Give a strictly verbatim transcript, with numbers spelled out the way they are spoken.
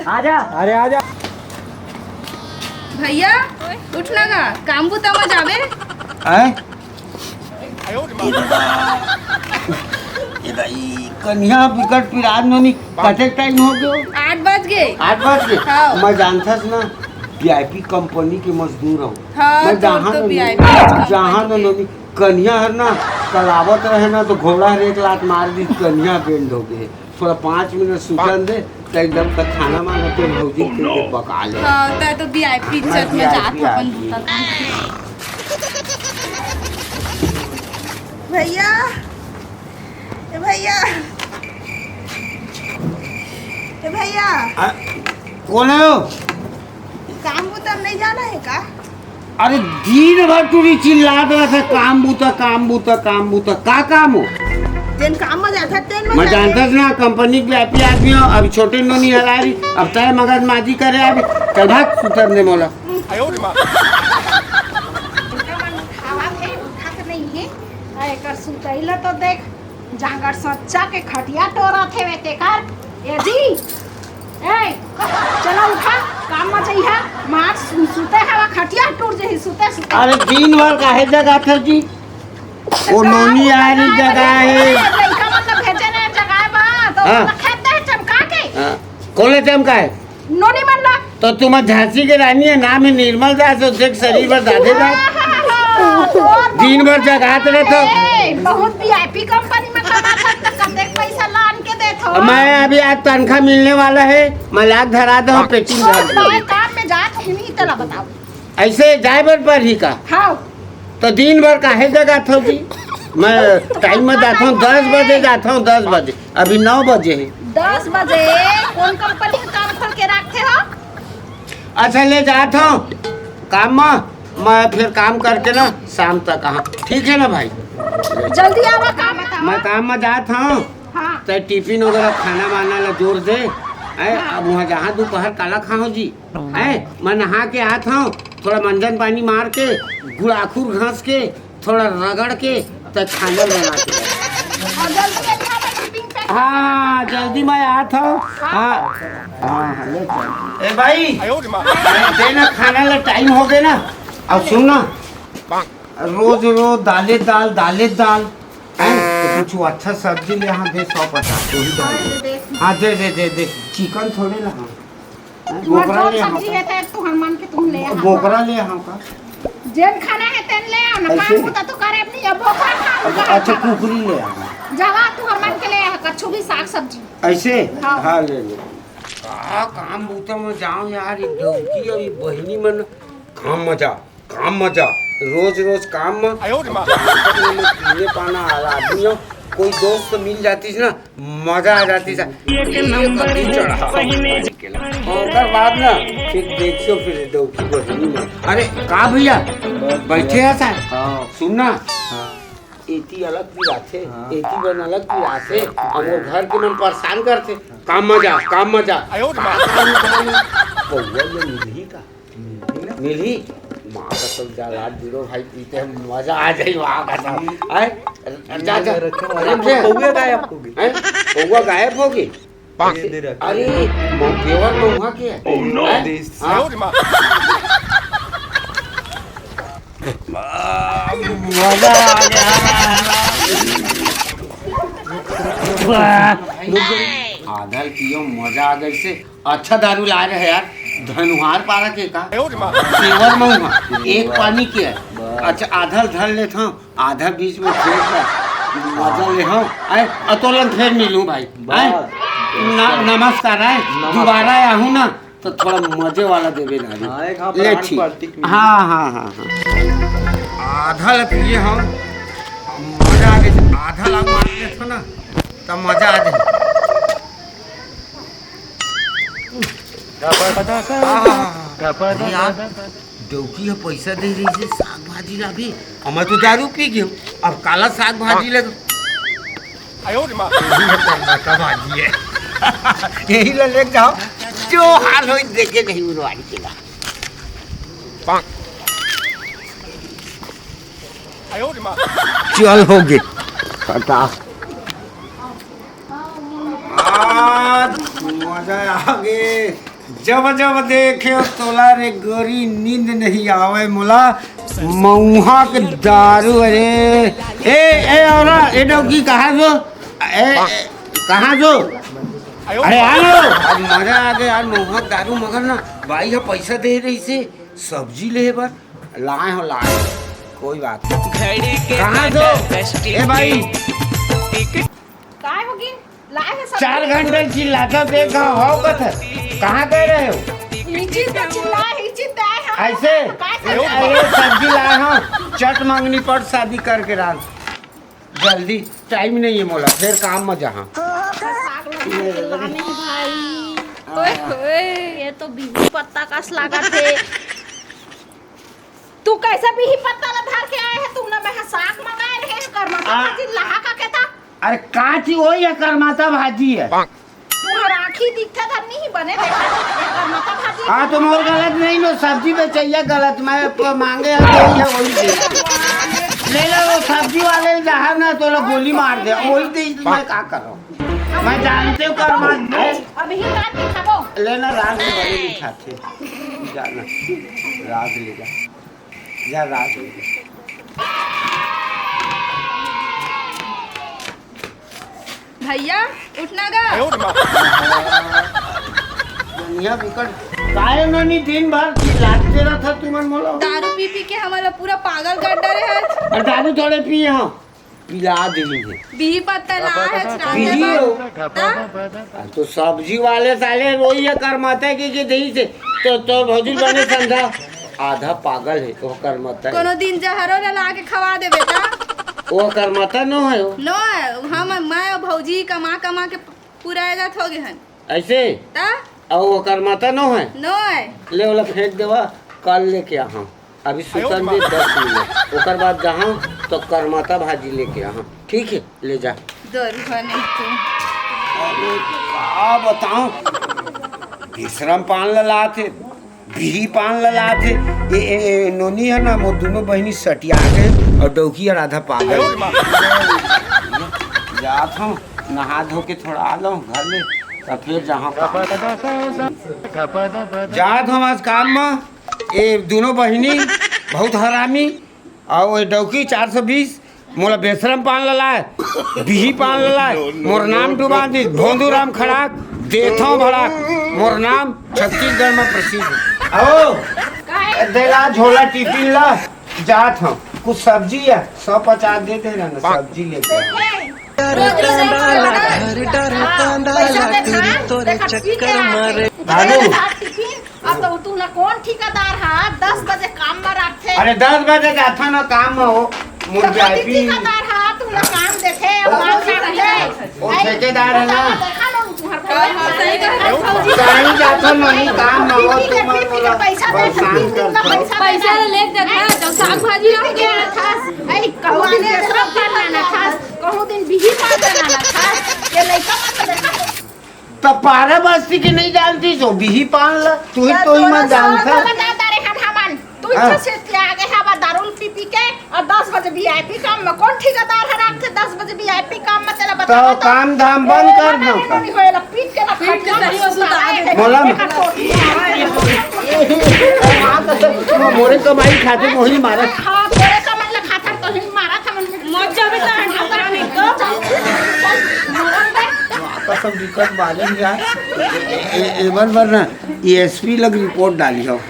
आजा। अरे आजा। भैया, उठ ना गा, काम बुता म जाबे। आय? ए दादा। ए दाई, कनिहा बिकट पिरात नोनी, कतेक टाइम हो गयो? आठ बज गे। आठ बज गे? हाँ। मैं जानथस ना, वीआईपी कंपनी के मजदूर हूँ। हाँ, मैं तोर जहाँ तो न, वीआईपी कंपनी जहाँ न के। नोनी, कनिहा हर ना, कल आवत रहे ना, तो घोड़ा हर एक लात मार दी, कनिहा बेंड हो गए। थोड़ा पाँच मिनट सुतन दे, त एकदम तक खाना माना के भौजी के लिए पका ले। हाँ, तै तो वीआईपी मैं इज्जत में जात वीआईपी अपन आदमी। दूता था। भैया, ए भैया, ए भैया। आ, कौन है वो? काम बुता नहीं जाना है का? अरे दिन भर टूरी चिल्लात रहत हे, काम बूता, काम बूता, काम बूता, का काम हो? जेन काम म जाथस, तेन म मैं जाथे। जानथस ना, कंपनी के वीआईपी आदमी हो, अभी छोटे नोनी हरा रही, अब तय मगजमाजी करे अभी, चल भाग, सुतन दे मोला। एकर मन उठावत हे, उठात नहीं हे, आ एकर सुतई ल तो देख। जांगर सच्चा के खटिया टोरत हेवे तेकर। ए जी, ए, चलो उठा, काम म जइहा, मार सु-, सुते हवा, खटिया टूट जही, सुते, सुते। अरे दिन भर काहे जगाथस जी? ओ नोनी आरी जगाए हे। लइका मन ल भेजे ने जगाए बा, तो हाँ। ओला खेत दे चमका के। हाँ। कोन ल चमकाए? नोनी मन ला। तो तुम झांसी के रानी है, नाम है निर्मल दास, और देख शरीर भर दादे दास। दिन भर जगात रहत हो। ए, बहुत वीआईपी कंपनी में कमाथस, त कतेक पैसा लान के देथो? मैं अभी आज तनखा मिलने वाला है, मैं लाख धरा दो, पेटी में धर दो। मैं काम में जात हूँ, नहीं तला बताओ। ऐसे जाए बर परही का? हाँ। तो दिन भर काहे जगात हो जी? मैं टाइम में जाता हूँ, दस बजे जाता हूँ, दस बजे। अभी नौ बजे है। दस बजे कौन कंपनी का काम खोल के रखते हो? अच्छा, ले जाता हूँ काम में, मैं फिर काम करके ना शाम तक, हाँ, ठीक है ना भाई? जल्दी आवा, काम बताओ। मैं काम में जाता हूँ। हाँ। तो टिफिन वगैरह, खाना वाना ला जोर दे। हैं? हाँ। अब वहाँ जहाँ दोपहर काला खाओ जी। हैं? मैं नहा के आत हूँ, थोड़ा मंजन पानी मार के, गुड़ाखुर घास के, थोड़ा रगड़ के, त खाना बना के। और जल्दी अच्छा, मैं टिफिन पैक हाँ, जल्दी मैं आत हूँ। हाँ। हाँ। हाँ, हाँ, ले चल। ए भाई, दे ना खाना ला, टाइम हो गया ना। अब सुन ना, रोज रोज दाले दाल, दाले दाल। हैं? तो कुछ अच्छा सब्जी ले, हाँ, दे, सौ पचास, वही डाल दे। हाँ, दे, दे, दे, दे। चिकन थोड़े ला, हाँ। हैं? तुम्हार बोकरा ले, हाँ। सब्जी है, तो तू हनुमान के तुम ले, हाँ। बोकरा ले, हाँ का। जेन खाना है, तेन ले आओ ना। ऐसे? काम होता तो करे अपनी, अब बोकरा खा अब, लूंगा। अच्छा, कुकरी ले, हाँ। जावा, तू हनुमान के ले आ, कच्छु भी साग सब्जी। ऐसे? हाँ। हाँ, ले ले। का काम बूता में जाओ यार, ये डौकी और ये बहिनी मन काम मजा। काम मजा, रोज रोज काम म। आयो रे माँ। पीने पाना वाला आदमी हो, कोई दोस्त मिल जाती ना, मजा आ जाती सा। एक नंबर चढ़ा। ओकर बाद ना, फिर देखियो, फिर डौकी बहिनी में। अरे का भैया, बैठे हैं सा? हाँ। सुन ना, हाँ। एती अलग पिराथे, हाँ। एती बन अलग पिराथे, हमर घर के मन परेशान करथे। काम मजा, काम मजा। आयो रे माँ। पौवा ये मिलही का? मिलही? माँ कसम जा लात दिरो भाई, पीते हम मजा आ जाई माँ कसम। आय? जा, जा। रखे, रखे। पौवा गायब हो गई। हैं? पौवा गायब हो गई? ये दे रखे। अरे, मौ-, प्योर महुआ के है। Oh no। हैं? हाँ? मजा आ गया। वाह। आधा पियो, मजा आ गई से। अच्छा दारू ला रहे यार, धनुहार पारा के का? सेवर महुआ, एक पानी के है। बस। अच्छा, आधा धर लेत हूँ, आधा बीच में फेंक दे, मजा ले हूँ। आय, अतोलन फेर मिलूँ भाई। बस। आय, न-, नमस्कार। आय, नमस्कार। दोबारा आहूँ ना, तो थोड़ा मजे वाला देबे ना रे। हाँ, एक हाँ, ले, ठीक। हाँ, हाँ, हाँ, हाँ। आधा ले पिए हम, मजा आ गई। आधा लाग मार लेत हो ना, तब मजा आ जाए। आहा, अरे यार, डौकी ह पैसा दे रही से साग भाजी लाबे, अब मैं तो दारू पी गयो, अब काला साग भाजी ले। आयो रे माँ। यही है टमाटर भाजी है। यही ले लेके जाओ, जो हाल होई देखे नहीं उड़वारी के ला। आयो रे माँ। चल हो गए, टाटा। आज मजा आ गए। जब जब देखे तोला रे गोरी, नींद नहीं आवे मोला, मऊहा के दारू। अरे ए ए औरा, ए डौकी, कहाँ जो? ए, ए, कहाँ जो? अरे आ लो। आज मजा आ गया यार, मऊहा के दारू। मगर ना, बाई ह पैसा दे रही से सब्जी ले बर। लाए हो, लाए हो। कोई बात नहीं। घड़ी के कहाँ जो? ए भाई। काय होगी? लाए है सब। चार घंटे चिल्लाता, देखा हो कथे। कहाँ गए रहे हो? इची तो चिल्ला, इची तो आए हम। ऐसे? तो काय अरे, सब? अरे, सब्जी लाए हम। चट मंगनी पर शादी करके रात। जल्दी, टाइम नहीं है मोला, फिर काम में जहाँ। साग लगा के लानी भाई। ओए होए, ये तो बिहू पत्ता कस लागत हे। तू कैसे बिही पत्ता ला धर के आए है? तू ना मैं साग मंगाए रहे हैं, करमत्ता आ। भाजी लहा का के था। अरे काची वही है, करमत्ता भाजी है। तुहर आँखी दिखता था नहीं बने देखा, ये करमत्ता भाजी। हाँ, तो मोर गलत नहीं नो, सब्जी बेचैया गलत, मैं प-, मांगे है, वही है, वही दे। ले लो, वो सब्जी वाले जहाँ ना तो लोग गोली मार दे, वही दे, मैं का करूँ? मैं जानते हूँ करमत्ता। अभी ही काट के खाबो। लेना रात में बड़ी खाते। जाना। रात ले जा। जा रात ले जा। भैया, उठना गा। दुनिया बिकट। काहे नोनी दिन भर चिल्लाते रहता तुमन मोला? दारू पी पी के हमारा पूरा पागल कर डरे है। अरे दारू थोड़े पिए हम। पिला देही है। बिही पत्ता ला है, रात बिही में हो। हाँ? अब तो सब्जी वाले साले रोई है करमत्ता के, के देही से। तो, तो भौजी बने संधा। आधा पागल है, वो करमत्ता है। कोनो दिन जहरो ला ला के खवा देबे का? वो करमत्ता नो है वो। नो है, हम, मैं और भौजी कमा कमा के पूरा एगत हो गए हैं। ऐसे? ता? अउ ओकर माता नो है? नो है। ले ओला फेंक देवा, कल लेके आहा। अभी सुतन दे दस मिनट, ओकर बाद जहाँ तो करमत्ता भाजी लेके आहा, ठीक है? ले जा। दरुहा नहीं तू। अरे का बताऊं, बेसरम पान ललात है, बीही पान ललात है। ए, ए, ए, नोनी है ना, मोर दोनों बहिनी सटिया के और डौकी और आधा पागल। जात हूँ, नहा धो के थोड़ा आ लूँ घर ले, तब फिर जहाँ काम। जात हूँ आज काम में। ए दोनों बहिनी बहुत हरामी, और ये डौकी चार सौ बीस, मोला बेसरम पान ललाए, बीही पान ललाए, मोर नाम डुबा दी, भोंदू राम खड़ाक, देथों भड़ाक, मोर नाम छत्तीसगढ़ में प्रसिद्ध। आओ, देला झोला टिफिन ला, जात हूँ। कुछ सब्जी है, सौ पचास दे दे ना, सब्जी लेके आ। रोज रोज एक बार घर डारे हाँ, कांदा पैसा लाकड़ी देखा, तोरे देखा, ठीक चक्कर है। मारे। बाबू। टिफिन, अब तो तू ना कौन ठेकेदार हा, दस बजे काम में रखथे। अरे दस बजे जाथा ना काम में हो, मुझे तो कभी आईपी। ठेकेदार हा, तू ना काम देखे, ओ, काम करथे। ओ, ठेकेदार है ना। देखा ना, तुम्हारे हाँ, हाँ, सही कहा। कहीं जाथो नहीं, काम ना हो, तुम बोला, पैसा दे, परेशान करथो। पैसा ले लेके जाता है, जब साग भाजी रख के आना था। अरे, कहूँ दिन बेसरम पान लाना था, कहूँ दिन बीही पान लाना था, ये लइका मन को देखा। तो पारा बस्ती के नहीं जानती सो, बीही पान ला, तू ही तो ही मत जानता। बता दे रे हम, हमन। तू हाँ। इच्छा से आगे हवा दारू पी पी के और दस बजे वीआईपी काम में कौन ठेकेदार है रात के दस बजे वीआईपी काम में तेला तो बता। काम धाम बंद कर दो। नहीं होएला, पीट के ना पीट के खटिया सही में हो सुता सुता दे। दे। बोला ना। देखा तो। मोरे कमाई खाते मोही मारा। हाँ, तोरे कमाई ला खाता तो ही मारा था मन में। मत जाबे तो हटा नहीं तो। कसम दिक्कत मालूम यार। ए, ए, ए, बर बर ना, एएसपी लग रिपोर्ट डाली हो।